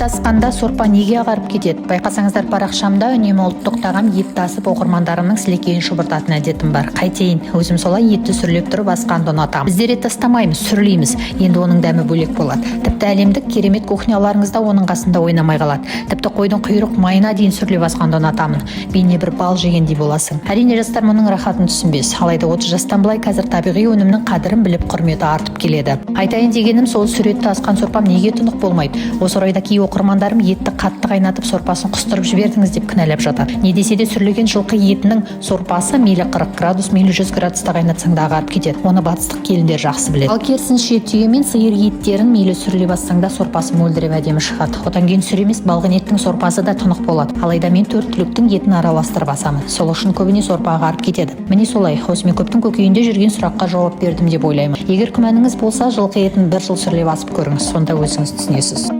Етті асқанда сорпа неге ағарып кетеді? Байқасаңыздар, парақшамда үнемі ұлттық тағам етті асып, оқырмандарымның сілекейін шұбыртатын әдетім бар. Қайтейін, өзім солай етті сүрлеп тұрып асқанды ұнатамын. Біздер ет астамаймыз, сүрлейміз. Енді оның дәмі бөлек болады. Тіпті әлемдік керемет кухняларыңыз да оның қасында ойнамай қалады. Тіпті қойдың құйрық майына дейін сүрлеп асқанды ұнатамын. Бейне бір бал жегендей боласың. Әрине, жастар мұның рахатын түсінбес. Алайда 30 жастан былай қазір табиғи өнімнің қадірін біліп, құрметі артып келеді. Айтайын дегенім, сол сүр етті асқан сорпам неге тұнық болмайды? Осы орайда кей оқырмандарым етті қатты қайнатып, сорпасын құстырып жібердіңіз деп кінәлап жатады. Не десе де, сүрлеген жылқы етінің сорпасы мейлі 40 градус, мейлі 100 градуста қайнатсаң да ағарып кетеді. Оны батыстық келіндер жақсы біледі. Ал керісінше, түйе мен сиыр еттерін мейлі сүрлеп ассаң да, сорпасы мөлдіреп, әдемі шығады. Одан кейін сүр емес, балғын еттің сорпасы да тұнық болады. Алайда мен төрт түліктің етін араластырып асамын. Сол үшін көбіне сорпа ағарып кетеді. Міне, солай. Осымен көптің көкейінде жүрген сұраққа жауап бердім деп ойлаймын. Егер күмәніңіз болса, жылқы етін бір жыл сүрлеп асып көріңіз, сонда өзіңіз түсінесіз.